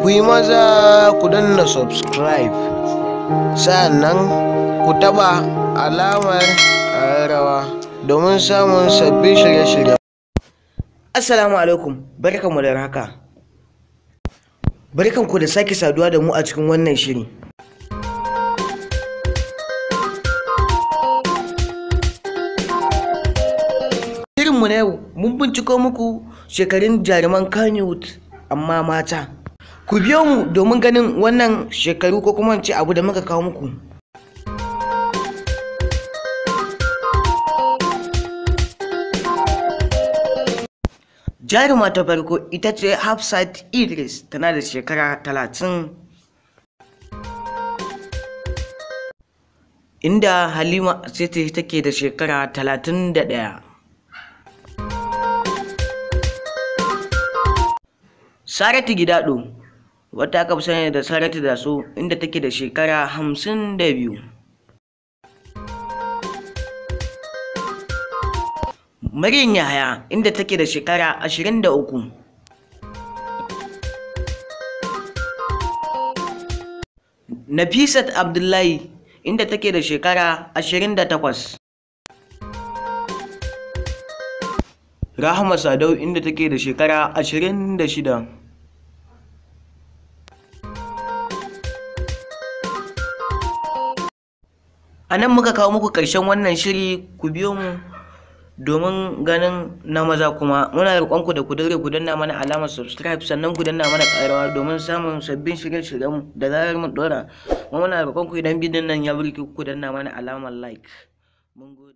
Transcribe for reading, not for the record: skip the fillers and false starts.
Ku yi maza ku danna subscribe, sa'annan ku taɓa alamar ƙararrawa domin samun sabbin shirye-shirye. Assalamu alaikum, barkanmu da haka. Barkanku da sake saduwa da mu a cikin wannan shiri. Shirinmu na yau mun binciko muku shekarun jaruman Kannywood amma mata. Ku biyo mu domin ganin wannan shekaru ko kuma in ce abu da muka kawo muku. Jaruma ta farko ita ce Hafsat Idris, tana da shekara 30. Inda Halima Sete take da shekara 31. Saratu Gidado, wata aka fi sani da Saratu Daso, inda take da shekara 52. Maryam Yahaya, inda take da shekara 23. Nafisat Abdullahi, inda take da shekara 28. Rahama Sadau, inda take da shekara 26. A nan muka kawo muku ƙarshen wannan shiri, ku biyo mu domin ganin na maza. Kuma muna roƙonku da ku daure ku danna mana alamar subscribe, sannan ku danna mana ƙararrawa domin samun sabbin shirye-shiryenmu da zarar mun ɗora. Kuma muna roƙonku, idan bidiyon nan ya burge ku, ku danna mana alamar like. Mun gode.